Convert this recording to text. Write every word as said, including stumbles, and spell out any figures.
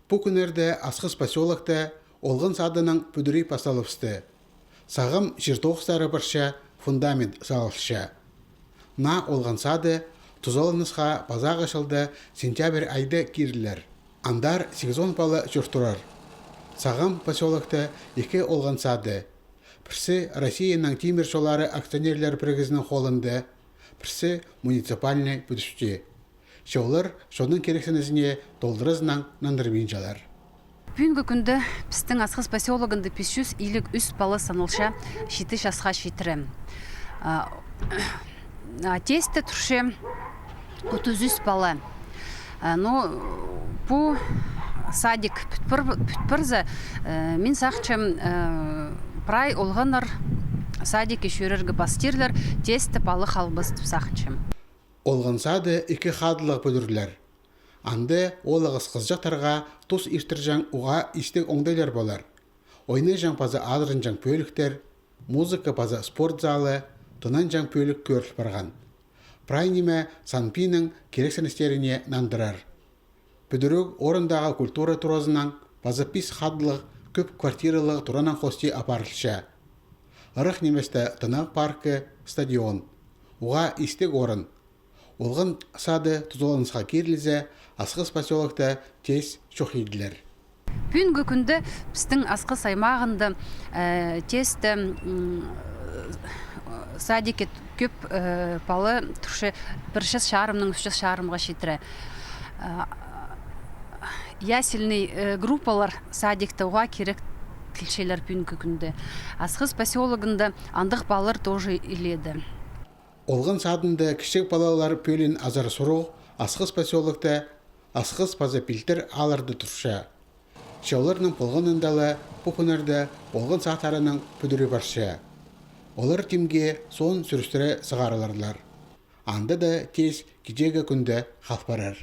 Пу кӱннерде Асхыс посёлокта олған садының пӱдірии пасталыбысты. Сағам чир тоғыстары парча, фундамент салылча. Наа олған сады тузаланысха пазағы чылда сентябрь айда кирілер. Андар сигізон пала чуртирар. Сағам посёлокта ікі олған сады. Пірсі Россияның тимір чоллары акционерлер пірігізінің холында, пірсі муниципальный пӱдісте. Че олар чонның кирексінізіне толдыразынаң нандырбинчалар. Пӱӱнгі кӱнде пістің Асхыс посёлогында пис чӱс илиг ӱс пала саналча читі часха читіре. А, а, тесте турча отыс ӱс пала. А, ну, пу садик пӱт пар-, пӱт парза, э, мин сағынчам, э, прай олғаннар садикке чӧрерге пастирлер, тесте пала халбас тіп сағынчам. Олған сады ікі хадылығ пӱдірілер. Анда оолағас хызыҷахтарға тус иртірҷең уғаа истіг оңдайлар полар. Ойнаҷаң паза азыранҷаң пӧліктер, музыка паза спорт залы, тынанҷаң пӧлік кӧріл парған. Прай ниме СанПиНің кирексіністеріне нандырар. Пӱдіріг орындағы культура туразынаң паза пис хадылығ кӧп квартиралығ туранаң хости апарылча. Ырах ниместе тынағ паркы, стадион. Уғаа истіг орын. Олған сады тузаланысха кирілзе, Асхыс посёлокта тес чох иділер. Пӱӱнгі кӱнде пістің Асхыс аймағында, э, тесте, м, садикке кӧп, э, пала турча, пір час чарымнаң ӱс час чарымға читіре. Э, ясельный, э, группалар садикте уғаа кирек тілчелер пӱӱнгі кӱнде. Асхыс посёлогында андағ палалар тоже иледе. Олған садында кічіг палалар пӧлиин азар сурығ Асхыс посёлокта Асхыс паза Пилтір аалларда турча. Че оларның полғанында ла пу кӱннерде олған садтарының пӱдірии парча. Олар тимге соон сӱрістіре сығарыларлар. Анда даа тес кичееге кӱнде хал парар.